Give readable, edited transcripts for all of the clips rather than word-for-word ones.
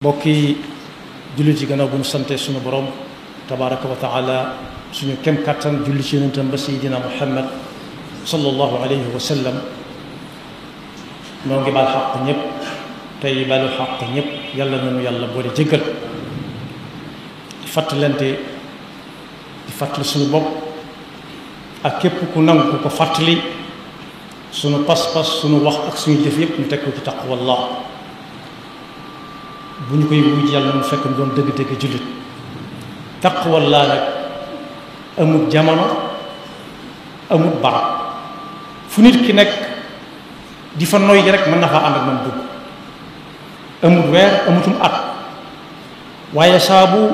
bokki jullit yi gannaaw bu ñu sante suñu borom tabaraka wa taala suñu kem kàttan julli ci yonentam ba sayidina muhammad sallallahu alayhi wa sallam noo ngi baal xaq ñëpp tey baalu xaq ñëpp yàlla nañu yàlla boole jéggal di fàttalante di fàttali suñu bopp ak képp ku nangu ku ko fàttali suñu pas-pas suñu wax ak suñu jëf yëpp ñu teg ko ci taqwallah bu ñu koy wuj yàlla mu fekk doon dëgg-dëgg jullit taqwallah nag amul jamono amul barab fu nit ki nekk di fa noy gi rek mën na faa ànd ak moom dugg amul weer amutum at waaye saabu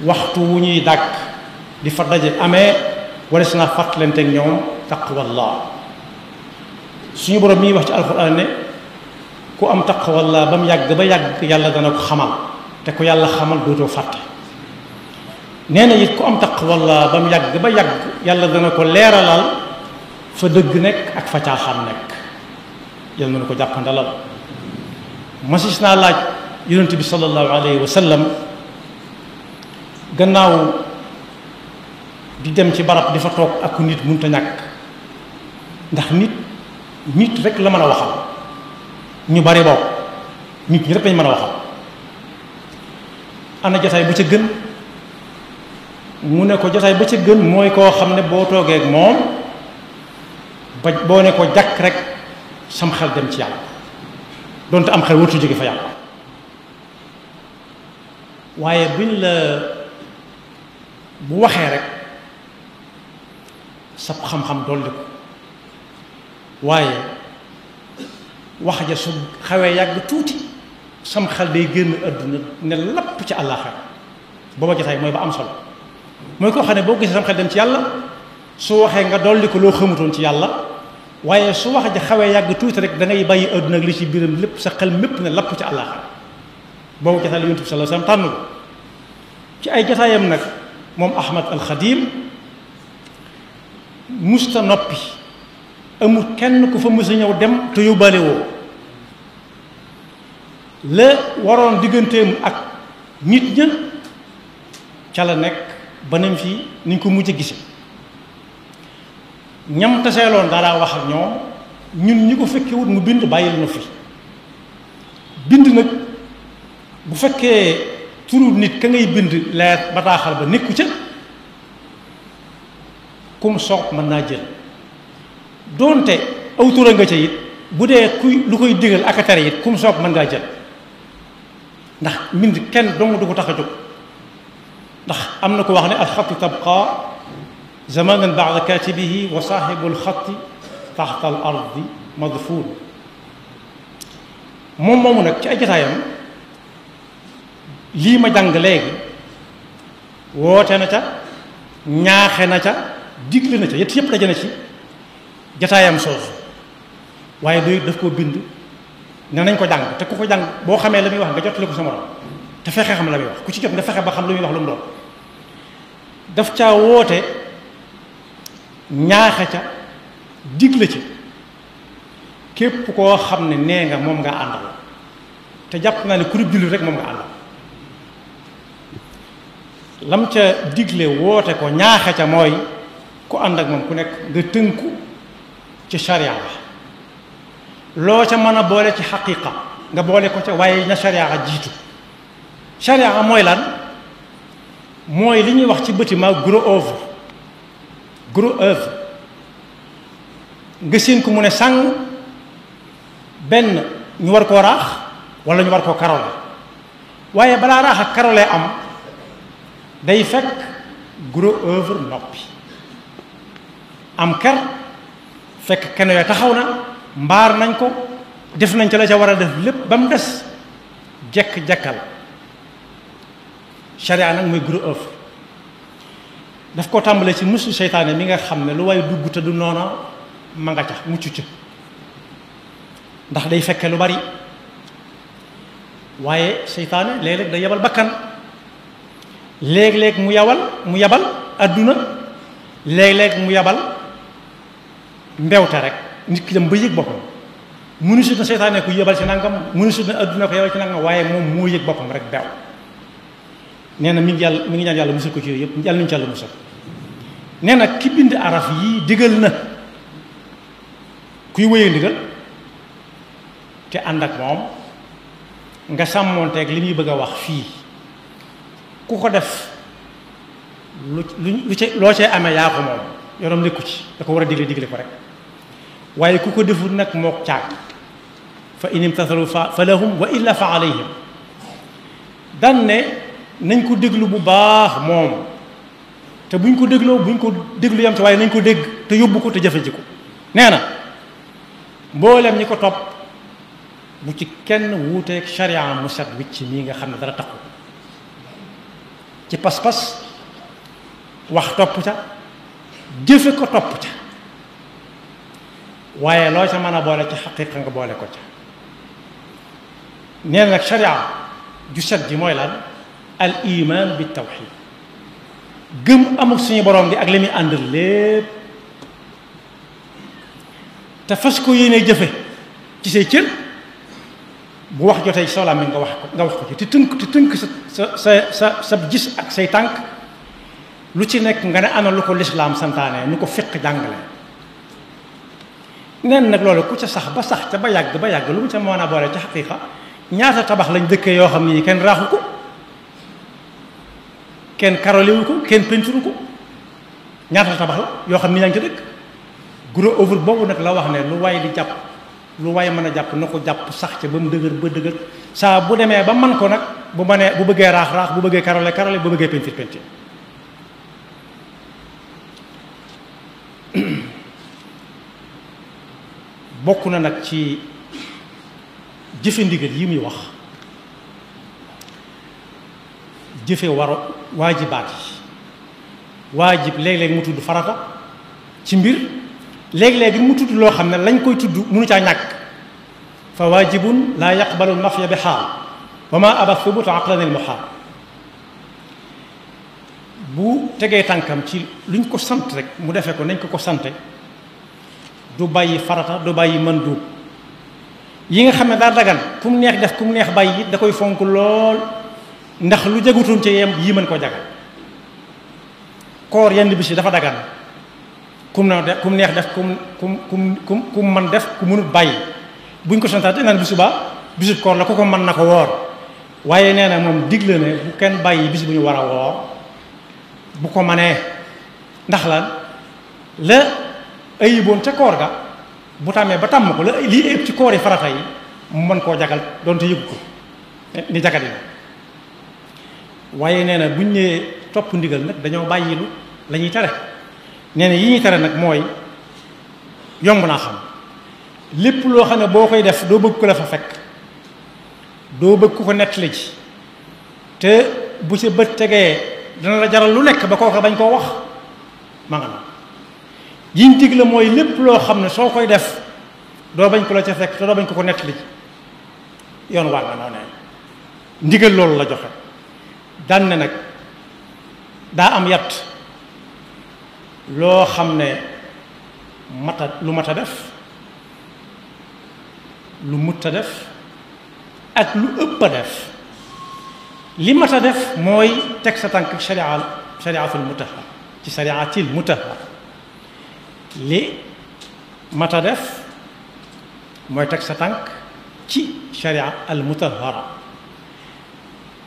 waxtu wu ñuy dàkk di fa daje amee wala si naa fàttalante ak ñoom taqwallah suñu borom mi wax ci alquran ne ku am taqwallah ba mu yàgg ba yàgg yàlla dana ko xamal te ku yàlla xamal dootoo fàtte nee na it ku am taqwallah ba mu yàgg ba yàgg yàlla dana ko leeralal fa dëgg nekk ak fa caaxaan nekk yàlla na ko jàppandalal masis naa laaj yonent bi sallallahu alayhi wa sallam gannaaw di dem ci barab di fa toog ak nit mënut a ñàkk ndax nit rek la mën a waxal ñu bari bokk nit ñi rek lañ mën a waxal ana jotaay bu ca gën mu ne ko jotaay ba ca gën mooy koo xam ne boo toogee ak moom ba boo ne ko jàkk rek sam xel dem ci yàlla donte am xel wartu jóge fa yàlla waaye buñ la bu waxee rek sab xam-xam dolli ko waaye wax ja su xawee yàgg tuuti sam xel day génn àdduna ne lapp ci àllaaxira booba jotaay mooy ba am solo mooy koo xam ne boo gisee sam xel dem ci yàlla su waxee nga dolli ko loo xamutoon ci yàlla waaye su wax ja xawee yàgg tuuti rek da ngay bàyyi àdduna ak li ci biiram lépp sa xel mépp ne lapp ci àllaaxira boobu jotaay la yonent bi sallallahu alayhi wasallam tànn ci ay jotaayam nag moom Ahmad al Xadim musta noppi amul kenn ku fa mës a ñëw dem te yóbbaale woo la waroon digganteem ak nit ña ca la nekk ba nañ fi niñ ko mujj gise ñam taseeloon daa wax ak ñoom ñun ñi ko fekkewut mu bind bàyyil na fi bind nag bu fekkee turu nit ka ngay bind leer bataaxal ba nekku ca kum soog mën naa jël doonte aw tura nga ca it bu dee kuy lu koy digal ak a tere it kum soog mën ngaa jël ndax mbind kenn dong du ko tax a jóg ndax am na ko wax ne alxatu tabqa zamanan ba'da katibihi wa saaxibul xatti taxta al ardi madfun moom moomu nag ci ay jotaayam lii ma jàng léegi woote na ca ñaaxe na ca digle na ca yett yépp daje na ci jataayam soosu waaye doy daf koo bind ne nañ ko jàng te ku ko jàng boo xamee la muy wax nga jotale ko sa morom te fexe xam la muy wax ku ci jot nga fexe ba xam la muy wax lu mu doon daf caa woote ñaaxe ca digle ci képp koo xam ne nee nga moom nga àndal te jàpp naa ne ku dul jullit rek moom nga àndal lam ca digle woote ko ñaaxe ca mooy ku ànd ak moom ku nekk nga tënku ci sharia la loo ca mën a boole ci xaqiqa nga boole ko ca waaye na sharia jiitu sharia mooy lan mooy li ñuy wax ci bâtiment gros œuvre nga séen ko mu ne sàng benn ñu war koo raax wala ñu war koo karole waaye balaa raax ak karole am day fekk gros œuvre noppi am ker fekk kenn yooyu taxaw na mbaar nañ ko def nañ ca la ca war a def lépp ba mu des jekk-jekkal sharia nag mooy gros œuvre daf ko tàmbalee ci musu seytaane mi nga xam ne lu waaye dugg te du noona ma nga tax mucc ca ndax day fekke lu bari waaye seytaane léeg-léeg day yebal bakkan léeg-léeg mu yabal adduna léeg-léeg mu yabal mbewte rek nit ki dem ba yëg boppam munu sut na seytaane ko yebal ci nangam munu sut na adduna ko yebal ci nangam waaye moom moo yëg boppam rek beew nee na mi ngi ñaan yàlla musal ko ci yooyu yëpp yàlla nañu ci yàlla musal nee na ki bind araf yii digal na kuy wéyee ndigal te ànd ak moom nga sàmmoonteeg li muy bëgg a wax fii ku ko def lu ci loo cee amee yaa ko moom yorom nekku ci da ko war a digle ko rek waaye ku ko deful nag mook caag fa in imtathalu fa lahum wa illa fa alayhim dan ne nañ ko déglu bu baax moom te buñ ko déglu yam ci waaye nañ ko dégg te yóbbu ko te jëfe ji ko nee na mboolem ñi ko topp bu ci kenn wuuteeg sharia mu set wicc mii nga xam ne dara taxu ci pas-pas wax topp ca jëfe ko topp ca waaye loo ca mën a boole ci xaqiiqa nga boole ko ca nee na nag sharia ju set ji mooy lan al iman bi tawxid gëm amul suñu borom bi ak li muy àndal lépp te fas ko yéene jëfe ci say cër bu wax jotee ci sawlaam mi nga wax ko ci te tënk sa gis ak say tànk lu ci nekk nga ne ana lu ko lislaam santaane nu ko fiq jàngale neen nag loolu ku ca sax ca ba yàgg lu mu ca mën a boole ci xaqiiqa ñaata tabax lañ dëkkee yoo xam ni kenn raaxu ko kenn karoliwu ko kenn penturu ko ñaata tabax la yoo xam ni yaa ngi ca dëkk gros œuvre boobu nag la wax ne lu waay di jàpp lu waay mën a jàpp na ko jàpp sax ca ba mu dëgër saa bu demee ba man ko nag bu bëggee raax bu bëggee karole bu bëggee pentir bokk na nag ci jëfe ndigal yi muy wax jëfe waajibaat yi waajib léeg-léeg mu tudd farata ci mbir léeg-léeg mu tudd loo xam ne lañ koy tudd mënu caa ñàkk fa waajibun laa yaqbalu nafya bi xaal wa ma aba thubutu aqlan al muhaal bu tegee tànkam ci luñ ko sant rek mu defee ko nañ ko sante du bàyyi farata du bàyyi manduub yi nga xam ne daa dagan ku mu neex def ku mu neex bàyyi it da koy fonk lool ndax lu jagutoon ci yem yii mën koo jagal koor yenn bis yi dafa dagan ku mu neex def ku mu mën def ku mënut bàyyi buñ ko santaate naan bisu bisu koor la ku ko mën na ko woor waaye nee na moom digle ne bu kenn bàyyi bis bu ñu war a woor bu ko manee ndax la ayiboon ca koor ga bu tàmmee ba tàmm ko la lii ëpp ci koor yi farata yi mu mën koo jagal doonte yëgu ko ni jagat yi waaye nee na buñ ñëwee topp ndigal nag dañoo bàyyilu la ñuy tere nee na yi ñuy tere nag mooy yomb naa xam lépp loo xam ne boo koy def doo bëgg ko la fa fekk doo bëgg ku ko nettali ji te bu sa bët tegee dana la jaral lu nekk ba kooka bañ koo wax ma nga na yiñ dig la mooy lépp loo xam ne soo koy def doo bañ ko la ca fekk te doo bañ ko nettali ji yoon waa nga noo ne ndigal loolu la joxe daan ne nag daa am yat loo xam ne lu mat a def lu mut a def ak lu ëpp a def li mat a def mooy teg sa tànk shariatul mutahhar ci shariatil mutahhar li mat a def mooy teg sa tànk ci sharia al mutahhara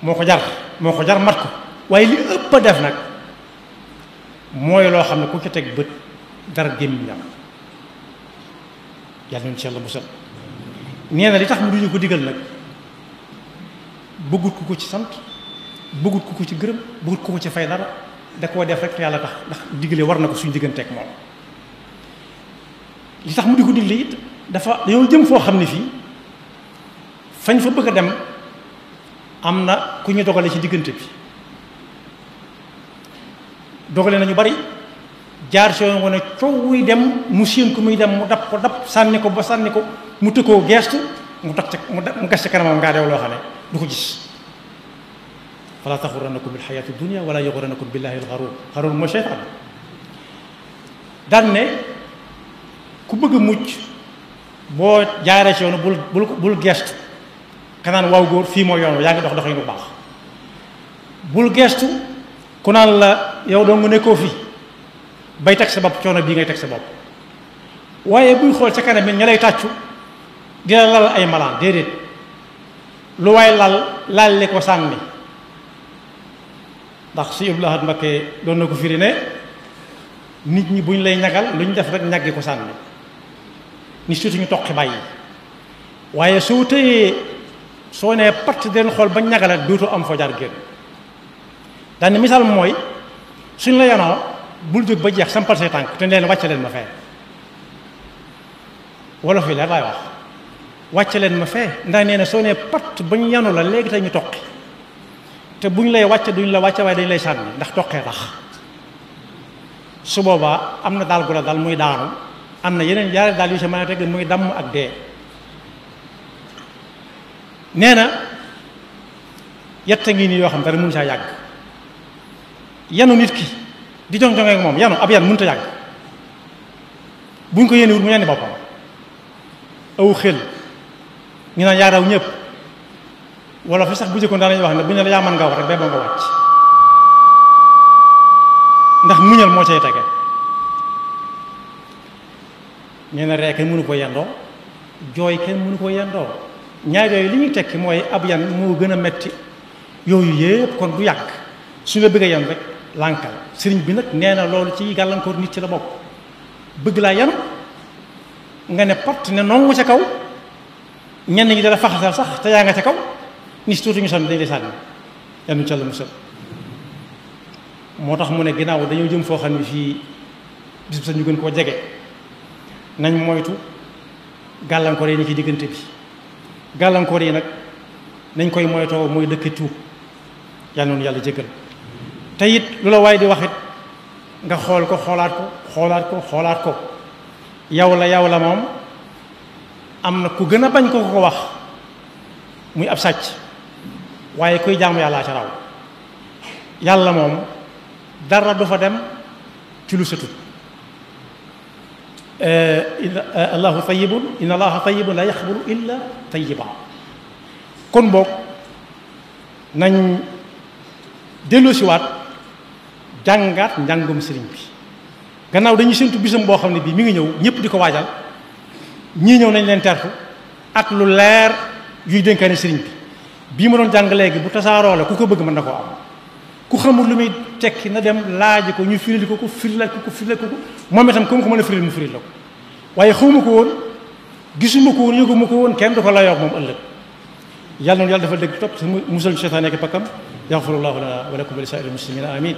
moo ko jar mat ko waaye li ëpp a def nag mooy loo xam ne ku ci teg bët dara gémmiñam yàlla nañu ci yàlla musal nee na li tax mu duñu ko digal nag bëggut ku ko ci sant bëggut ku ko ci gërëm bëggut ku ko ci fay dara da koo def rek te yàlla tax ndax digale war na ko suñu digganteeg moom li tax mu di ko digle it dañoo jëm foo xam ne fii fañ fa bëgg a dem am na ku ñu dogale ci diggante bi dogale nañu bari jaar soo ngo ne coow wuy dem mu séen ko muy dem mu dab ko sànni ko mu tëkkoo geestu mu gas ci kanamam ngaa dew loo xam ne du ko gis fala taxurannakum bil xayaati dunia wala yaxurannakum billahi al xaruur mooy seytaan daan ne ku bëgg a mucc boo jaaree ci yoonu bul gestu kanaan waaw góor fii mooy yoon yaa ngi dox doxin bu baax bul gestu ku naan la yow doo nga nekkoo fii bay teg sa bopp coono bii ngay teg sa bopp waaye buy xool ca kanam it ña lay tàccu dina lal ay malaan déedéet lu waay laal li ko sànni ndax si Abdul Ahad Mbakke doon na ko firi ne nit ñi buñ lay ñagal lu ñu def rek ñaggi ko sànni ni surtout ñu toqi bàyyi waaye soo tëyee soo nee patt den xool ba ñagala dootoo am foo jaar génn daane misaal mooy suñ la yanoo bul jóg ba jeex sampal say tànk te leen wàcce leen ma fee wolof yi leer laay wax wàcce leen ma fee ndax nee na soo nee patt bañ yanu la léegi tey ñu toqi te buñ lay wàcce duñ la wàcce waaye dañ lay sànni ndax toqee tax su boobaa am na daal gu la dal muy daanu am na yeneen yaari daal yu si mën a teg muy damm ak dee nee na yetta ngi nii yoo xam dara mënu saa yàgg yanu nit ki di jong-jongee ak moom yanu ab yan mënut a yàgg buñ ko yéene wut mu yenni boppam aw xel ñu naan yaa raw ñëpp wala fi sax bu jëkkoon daanañu wax ne bu ñu la yaa mën nga wax rek bay boo nga wàcc ndax muñal moo cay tege nee na ree kenn mënu ko yendoo jooy kenn mënu ko yendoo ñaar yooyu li ñuy tekki mooy ab yan moo gën a metti yooyu yëpp kon du yàgg su la bëgg a yan rek lànkal sëriñ bi nag nee na loolu ci gàllankoor nit ci la bokk bëgg laa yanu nga ne pot ne nongu ca kaw ñenn ñi dala faxasal sax te yaa nga ca kaw ni si tuuti ñu sonn dañ lay sànni yanu ca la musal moo tax mu ne ginnaaw dañoo jëm foo xam ne fii bis bu sax ñu gën koo jege nañ moytu gàllankoor yi ni ci diggante bi gàllankoor yi nag nañ koy moytoo mooy dëkk tuub yàlla noonu yàlla jéggal te it lu la waaye di wax it nga xool ko xoolaat ko yow la moom am na ku gën a bañ ko wax muy ab sàcc waaye kuy jaamu yàllaa ca raw yàlla moom dara du fa dem ci lu setut allahu tayyibun inna allaha tayyibun la yaxbulu illa tayyiba kon boog nañ delloosiwaat jàngaat njàngum sëriñ bi gannaaw dañuy séntu bisam boo xam ne bii mi ngi ñëw ñëpp di ko waajal ñii ñëw nañ leen tertu ak lu leer yuy dénkaane sëriñ bi bii ma doon jàng léegi bu tasaaroo la ku ko bëgg mën na koo am ku xamul lu muy tekki na dem laaji ko ñu firil ko firil ko moom itam comme ko mën a firil mu firil la ko waaye xawma ko woon gisuma ko woon yëguma ko woon kenn du ko layoog moom ëllëg yàlla noonu yàlla dafa dégg topp musal seytaane ak pakkam yaxfirullahu lana wa lakum wa li saa'iril muslimina amin